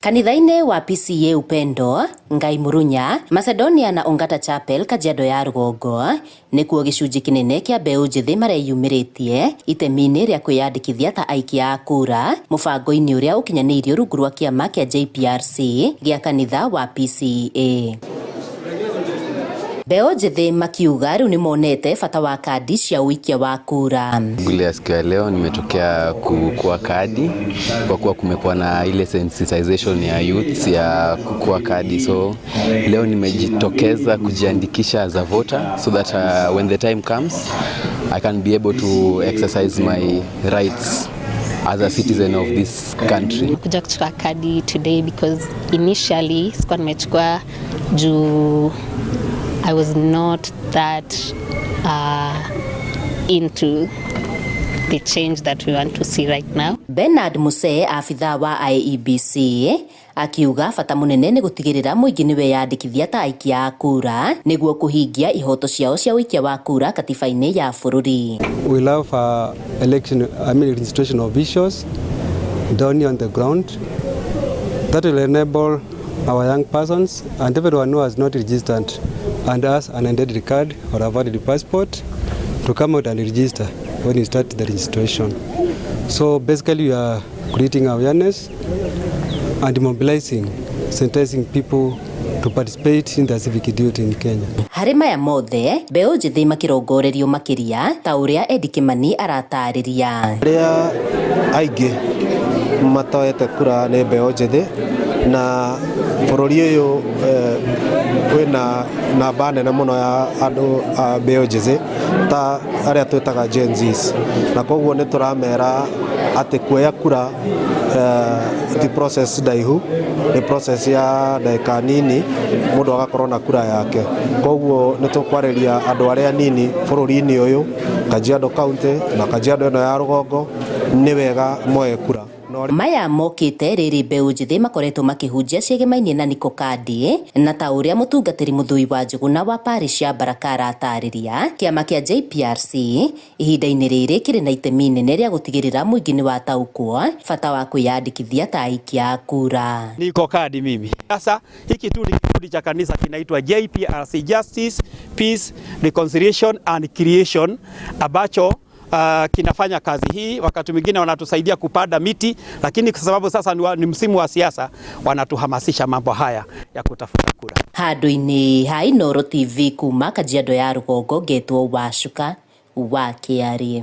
Kanitha-inĩ wa PCEA Upendo, Ngai Murunya, Macedonia na Ongata Chapel Kajiado ya rũgongo nĩkuo gĩcunjĩ kĩnene kĩa mbeũ njĩthĩ mareyumĩrĩtie itemi-inĩ rĩa kwĩyandĩkithia ta aikia a kura mũbango-inĩ ũrĩa ũkinyanĩirio rungu rwa kĩama kĩa JPRC gĩa kanitha wa PCEA. Mbeũ njĩthĩ makiuga rĩu nĩmonete bata wa kandi cia ũikia wa kura. Shughuli ya siku ya leo nimetokea kukua kadi kwa kuwa kumekuwa na ile sensitization ya youths ya kukua kadi, so leo nimejitokeza kujiandikisha as a voter so that when the time comes I can be able to exercise my rights as a citizen of this country. Kuja kuchukua kadi today because initially sikuwa nimechukua juu I was not that into the change that we want to see right now. Bernard Muse, abithaa wa IEBC, akiuga bata mũnene nĩ gũtigĩrĩra mũingĩ nĩweyandĩkithia ta aikia a kura nĩguo kũhingia ihoto ciao cia ũikia wa kura katiba-inĩ ya bũrũri. We'll have election, I mean registration officials down here on the ground that will enable our young persons and everyone who has not registered and has an identity card or a valid passport to come out and register when you start the registration. So basically we are creating awareness and mobilizing, sensitizing people to participate in the civic duty in Kenya. Harĩ maya mothe, mbeũ njĩthĩ makĩrongorerio makĩria ta ũrĩa Eddie Kimani aratarĩria. Arĩa aingĩ matoete kura nĩ mbeũ njĩthĩ, na bũrũri ũyũ wĩna namba nene mũno ya andũ a mbeũ njĩthĩ ta arĩa twĩtaga Gen Zs, na koguo nĩ tũramera atĩ kuoya kura ti process ndaihu, nĩ process ya ndagĩka nini mũndũ agakorwo na kura yake. Koguo nĩ tũkwarĩria andũ arĩa anini bũrũri-inĩ ũyũ, Kajiado County na Kajiado ĩno ya rũgongo, nĩ wega moe kura. Maya mokĩte rĩrĩ mbeũ njĩthĩ makoretwo makĩhunjia ciĩgemainie na Niko Kadi, na ta ũrĩa mũtungatĩri Mũthui wa Njũgũna wa parish ya Baraka aratarĩria, kĩama kĩa JPRC ihinda-inĩ rĩrĩ kĩrĩ na itemi inene rĩa gũtigĩrĩra mũingĩ nĩ wataũkwo bata wa kwĩyandĩkithia ta aikia a kura. Niko kadi mimi. Sasa hiki tu ni kikundi cha kanisa kinaitwa JPRC, Justice, Peace, Reconciliation and Creation, ambacho kinafanya kazi hii. Wakati mwingine wanatusaidia kupanda miti, lakini kwa sababu sasa ni msimu wa siasa, wanatuhamasisha mambo haya ya kutafuta kura. Handũ-inĩ ha Inooro TV kuma Kajiado ya rũgongo, ngetwo Wacuka wa Kĩarĩ.